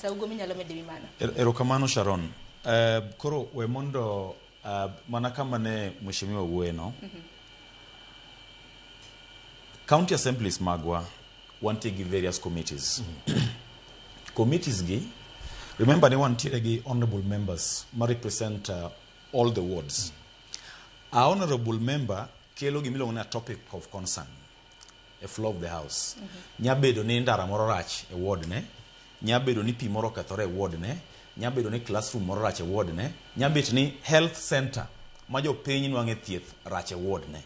Saugo minyalo medo ewi mano. Erokamano Sharon. Koro we mondo mana kama ne mheshimiwa wuoye no. County assemblies magwa wantie gi various committees. Committees gi, remember ni wantiere gi honorable members ma represent all the wards. A honorable member kelo gimiluongo ni a topic of concern e floor of the house. Nya bedo ni ndara moro rach e ward ne, nya bedo ni pi moro okethore e ward ne, nya bedo ni classroom moro rach e ward ne, nya bet ni health center ma jopiny nwang'e thieth rach e ward ne.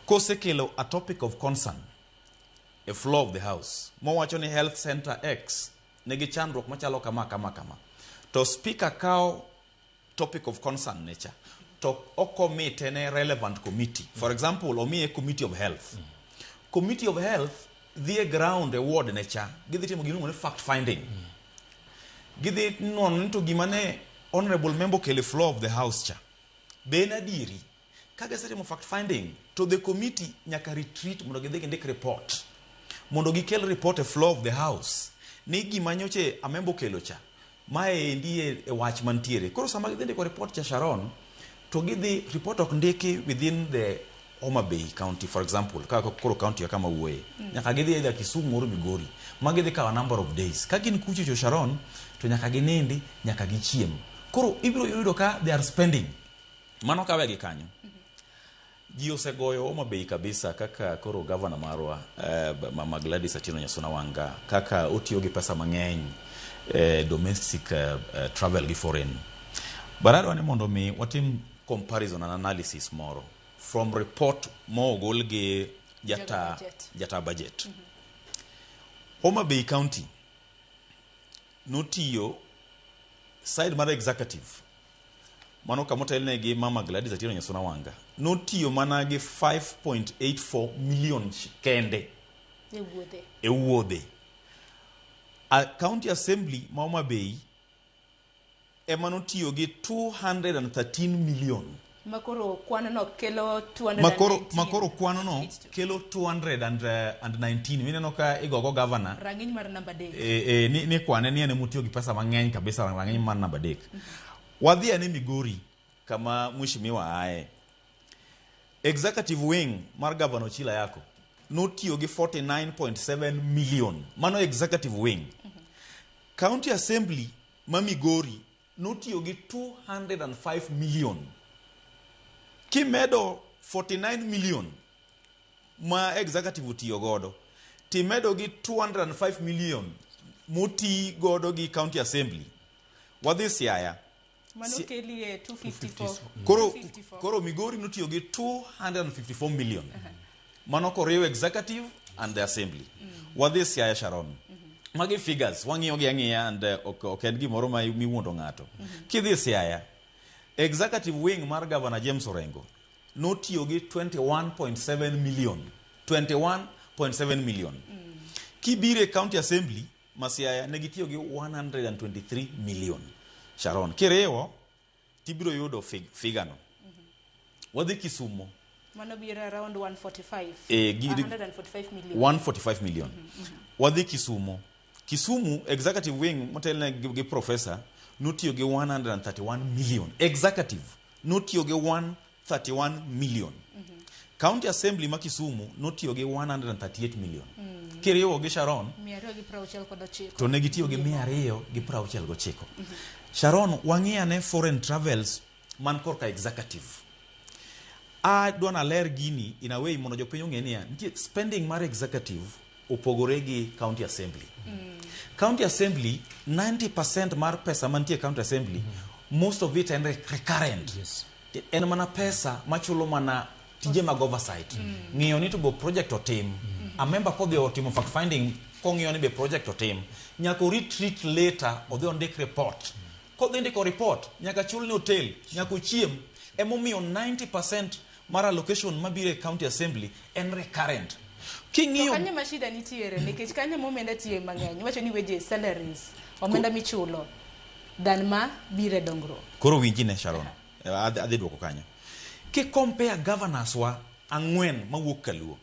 Kosekelo a topic of concern e floor of the house mowacho ni health center X nigi chandruok machalo kama kama kama, to speaker kawo topic of concern ne cha to okomite ne relevant committee. For example, omiye committee of health. Committee of health dhi e ground e ward ne cha, gidhi timo gimiluongo ni fact finding. Gidhi nono ni to gima ne honorable member okelo e floor of the house cha be en adieri. Ka gisetimo fact finding to the committee nyaka retreat mondo gidhi gindik report, mondo gikel report e floor of the house ni gima nyoche a member okelo cha mae endi e wach mantiere. Koro sama gidhi ndiko report cha, Sharon, to gidhi report ok ndiki within the Homa Bay County, for example, ka koro county kama wuoye, nyaka gidhi either Kisumu or Migori, ma gidhi kawo a number of days. Ka gin kucho cho, Sharon, to nyaka ginindi, nyaka gichiem. Koro ibiro yudo ka they are spending. Mano kawe gi kanyo. Ji osegoyo Homa Bay kabisa kaka koro governor marwa, Mama Gladys Atieno Nyasuna Wanga, kaka otiyo gi pesa mang'eny domestic travel gi foreign. But adwa ni mondo mi watim comparison and analysis moro from report mogol gi jata budget. Jata budget. Homa Bay County notiyo side mar executive, mano kama otelne gi Mama Gladys Atieno Nyasuna Wanga, notiyo mana gi 5.84 million kende e wuodhe. E wuodhe. A county assembly ma Homa Bay ema notiyo gi 213 million. Makoro kwan no kelo 219. Makoro kwano no kelo 219 mineno ka igogo governor rang'iny mar namba 3. E, ni kwane ni en emotiyo gi pesa mang'eny kabisa, rang'iny mar namba 3. Wadhi ane Migori kama mheshimiwa aye. Executive wing mar Governor Ochilo Ayacko notiyo gi 49.7 million. Mano executive wing. County Assembly ma Migori notiyo gi 205 million. Kimedo 49 million ma executive otiyo godo, timedo gi 205 million moti godo gi County Assembly. Wadhi Siaya. Mano keli e 254. Koro, 254. koro Migori notiyo gi 254 million. Mano koriw executive and the assembly. Wadhi Siaya, Sharon. Magi figures, wang'iyo gi ang'iya and ok en gimoro ma miwuondo ng'ato. Kidhi Siaya, executive wing mar Governor James Orengo notiyo gi 21.7 million. 21.7 million. Kibiro e County Assembly ma Siaya ne gitiyo gi 123 million. Sharon, kiriwo tibiro yudo figure no. Wadhi Kisumo. Mano biro around 145. 145 million. 145 million. Wadhi Kisumo. Kisumu executive wing motelne gi professor notiyo gi 131 million. Executive notiyo gi 131 million. County Assembly ma Kisumu notiyo gi 138 million. Kiriwo gi, Sharon, 269. To ne gitiyo gi 269. Sharon, wang'i ane foreign travels man korka executive. Adwa naler gini in a way mondo jopiny ong'e niya, nitie spending mar executive opogore gi county assembly. County assembly, 90% mar pesa mantie e county assembly, most of it en recurrent. En mana pesa machulo mana tije mag oversight, ng'iyo ni to be project otim. A member kodhi otimo fact finding, kong'iyo ni be project otim, nyaka o retreat later odhi ondik report. Kodhi ndiko report, nyaka chul ne hotel, nyaka ochiem. Emomiyo 90% mar allocation mabiro e county assembly en recurrent. To King'iyo kanyo ma shida nitiere nikech kanyo ma omenda tiye mang'eny iwacho ni wages, salaries, omenda michulo than ma biro e dongruok. Koro winji ne, Sharon. Adhi duoko kanyo. Ki compare governors wa ang'wen mawuok kaluo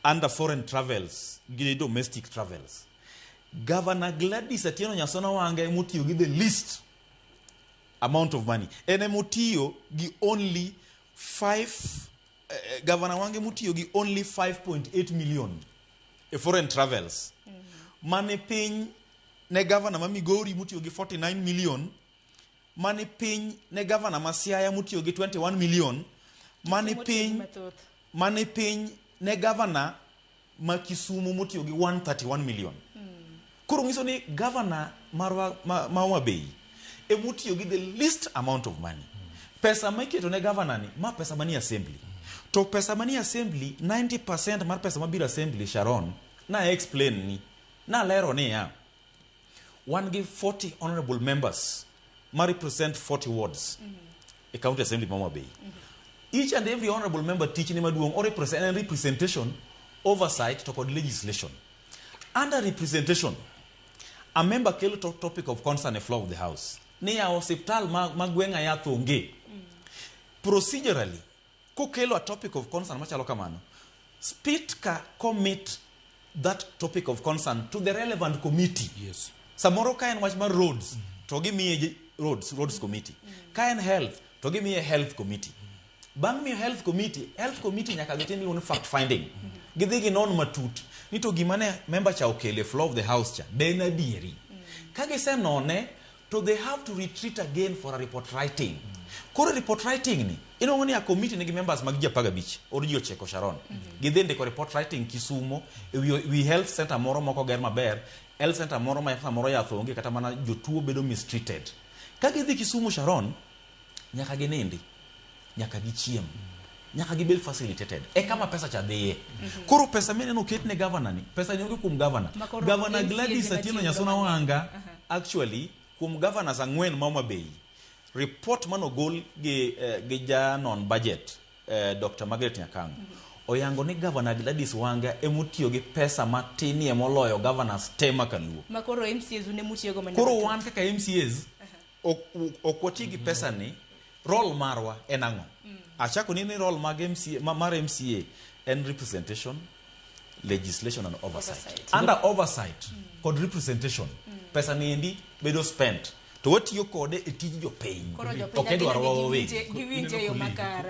under foreign travels gi domestic travels. Governor Gladys Atieno Nyasona Wanga emotiyo gi the least amount of money. En emotiyo gi only 5 Governor Wanga emotiyo gi only 5.8 million e foreign travels. Mane piny ne governor ma Migori motiyo gi 49 million, mane piny ne governor ma Siaya motiyo gi 21 million, mane Motiyo gi piny mathoth. mane piny ne governor ma Kisumu motiyo gi 131 million. Koro nyiso ni governor marwa ma Homa Bay emotiyo gi the least amount of money. Pesa ma iketo ne governor ni, ma pesa manie assembly. To pesa manie assembly, 90% mar pesa mabiro assembly, Sharon, na explain ni, nalero niya, wan gi 40 honorable members ma represent 40 wards e county assembly ma Homa Bay. Each and every honorable member tichne maduong' o represent en representation, oversight to kod legislation. Under representation, a member kelo to topic of concern e floor of the house. Niya osiptal ma gweng'a yath onge. Procedurally, kokelo a topic of concern machalo kamano, speaker commit that topic of concern to the relevant committee. Samoro ka en wach mar roads, to gimiye roads committee. Ka en health, to gimiye health committee. Bang' miyo health committee nyaka gitim gimiluongo ni fact finding. Gidhi ginon matut ni to gima ne member cha okelo e floor of the house cha, be en adieri. Ka gisenone, to they have to retreat again for a report writing. Koro report writing ni, inuang'o ni a committee nigi members mag ji 15, or ji 9 Sharon. Gidhi ndiko report writing Kisumo, e wi health center moro moko ger maber, health center moro ma samoro yath onge kata mana jotuo bedo mistreated. Ka gidhi Kisumu Sharon, nyaka ginindi, nyaka gichiem, nyaka gibed facilitated. E kama pesa cha dhiye. Koro pesa mineno oket ne governor ni, pesa ni onge kuom governor. Ma koro Governor MCA Gladys gima Atieno tiyo Nyasona godo. Wanga, actually, kuom governors 4 ma Homa Bay, report manogol gi janon budget, Dr. Margaret Nyakang'o, oyango ni Governor Gladys Wanga emotiyo gi pesa matinie moloyo governors te ma Kaluo. Ma koro MCAs une mutiyogo mana Koro mathoth. wan kaka MCAs, ok wati gi pesa ni, role marwa en ang'o? Achako ni role mag MCA, mar MCA en representation, legislation and oversight. Oversight. Under oversight kod representation, pesa ni endi bedo spent. To watiyo kode e tij jopiny. Koro jopiny Ok e dwaro ageno ni wawegi. giwinje yo makare.